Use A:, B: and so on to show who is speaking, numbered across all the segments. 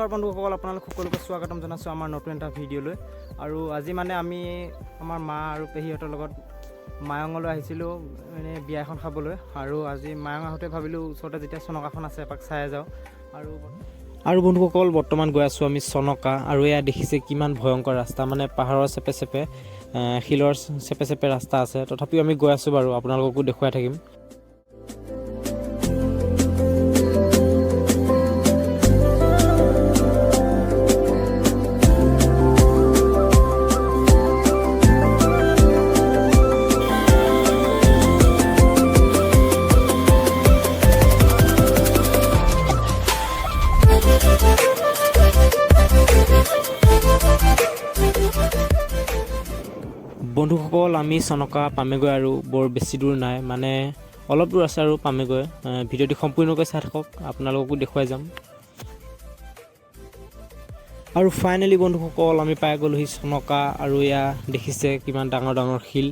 A: নমস্কাৰ বন্ধুসকল, আপোনালোক সকলোকে স্বাগতম জনাইছোঁ আমাৰ নতুন এটা ভিডিঅ'লৈ। আৰু আজি মানে আমি আমাৰ মা আৰু পেহীহঁতৰ লগত মায়ঙলৈ আহিছিলোঁ, মানে বিয়া এখন খাবলৈ। আৰু আজি মায়ং আহোঁতে ভাবিলোঁ ওচৰতে যেতিয়া চনকাখন আছে এপাক চাই যাওঁ। আৰু বন্ধুসকল, বৰ্তমান গৈ আছোঁ আমি চনকা। আৰু এয়া দেখিছে কিমান ভয়ংকৰ ৰাস্তা, মানে পাহাৰৰ চেপে চেপে শিলৰ চেপে চেপে ৰাস্তা আছে। তথাপিও আমি গৈ আছোঁ বাৰু, আপোনালোককো দেখুৱাই থাকিম। বন্ধুসকল, আমি চনকা পামেগৈ আৰু বৰ বেছি দূৰ নাই, মানে অলপ দূৰ আছে আৰু পামেগৈ। ভিডিঅ'টি সম্পূৰ্ণকৈ চাই থাকক, আপোনালোককো দেখুৱাই যাম। আৰু ফাইনেলি বন্ধুসকল, আমি পাই গ'লোহি চনকা। আৰু এয়া দেখিছে কিমান ডাঙৰ ডাঙৰ শিল।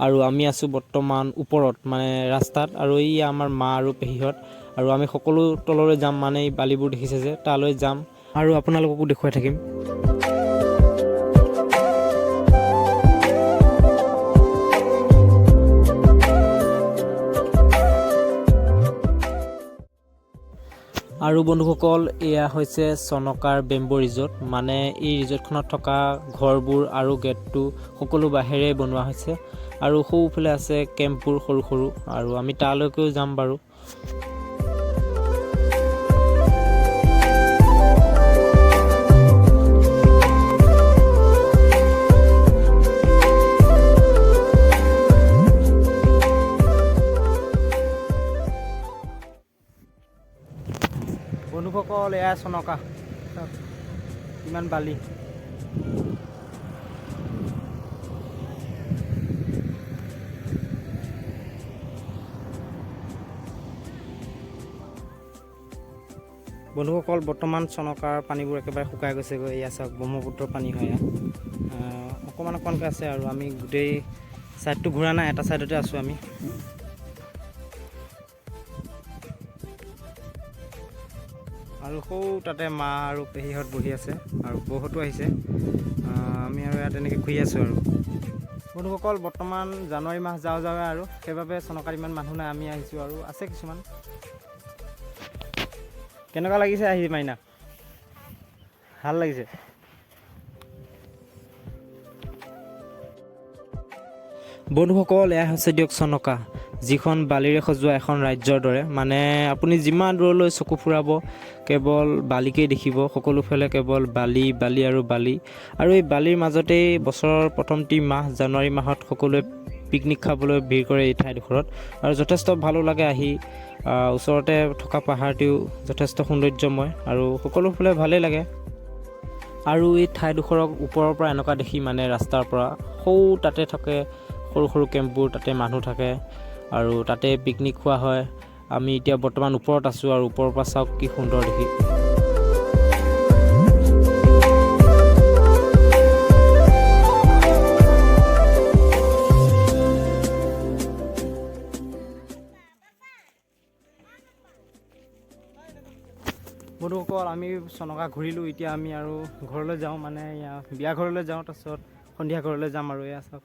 A: আৰু আমি আছোঁ বৰ্তমান ওপৰত, মানে ৰাস্তাত। আৰু এইয়া আমাৰ মা আৰু পেহীহঁত। আৰু আমি সকলো তললৈ যাম, মানে এই বালিবোৰ দেখিছে যে তালৈ যাম আৰু আপোনালোককো দেখুৱাই থাকিম। আৰু বন্ধুসকল, এয়া হৈছে চনকাৰ বেম্বো ৰিজৰ্ট। মানে এই ৰিজৰ্টখনত থকা ঘৰবোৰ আৰু গেটটো সকলো বাঁহেৰে বনোৱা হৈছে। আৰু সৌফালে আছে কেম্পবোৰ সৰু সৰু, আৰু আমি তালৈকেও যাম বাৰু। বন্ধুসকল, এয়া চনকা। চাওক কিমান বালি। বন্ধুসকল, বৰ্তমান চনকাৰ পানীবোৰ একেবাৰে শুকাই গৈছেগৈ। এয়া চাওক, ব্ৰহ্মপুত্ৰৰ পানী হয় এয়া। অকণমান অকণমানকৈ আছে আৰু আমি গোটেই ছাইডটো ঘূৰা নাই, এটা ছাইডতে আছোঁ আমি। আৰু সৌ তাতে মা আৰু পেহীহঁত বহি আছে আৰু বৌহঁতো আহিছে। আমি আৰু ইয়াত এনেকৈ ঘূৰি আছোঁ। আৰু বন্ধুসকল, বৰ্তমান জানুৱাৰী মাহ যাওঁ যাওঁৱে আৰু সেইবাবে চনকাত ইমান মানুহ নাই। আমি আহিছোঁ আৰু আছে কিছুমান। কেনেকুৱা লাগিছে আহি মাইনা? ভাল লাগিছে? বন্ধুসকল, এয়া হৈছে দিয়ক চনকা, যিখন বালিৰে সজোৱা এখন ৰাজ্যৰ দৰে। মানে আপুনি যিমান দূৰলৈ চকু ফুৰাব কেৱল বালিকেই দেখিব, সকলোফালে কেৱল বালি, বালি আৰু বালি। আৰু এই বালিৰ মাজতেই বছৰৰ প্ৰথমটি মাহ জানুৱাৰী মাহত সকলোৱে পিকনিক খাবলৈ ভিৰ কৰে এই ঠাইডোখৰত। আৰু যথেষ্ট ভালো লাগে আহি। ওচৰতে থকা পাহাৰটিও যথেষ্ট সৌন্দৰ্যময় আৰু সকলোফালে ভালেই লাগে। আৰু এই ঠাইডোখৰক ওপৰৰ পৰা এনেকুৱা দেখি, মানে ৰাস্তাৰ পৰা সৌ তাতে থাকে সৰু সৰু কেম্পবোৰ, তাতে মানুহ থাকে আৰু তাতে পিকনিক খোৱা হয়। আমি এতিয়া বৰ্তমান ওপৰত আছোঁ আৰু ওপৰৰ পৰা চাওক কি সুন্দৰ দেখি। বন্ধুসকল, আমি চনকা ঘূৰিলোঁ। এতিয়া আমি আৰু ঘৰলৈ যাওঁ, মানে এয়া বিয়া ঘৰলৈ যাওঁ, তাৰপিছত সন্ধিয়া ঘৰলৈ যাম। আৰু এয়া চাওক।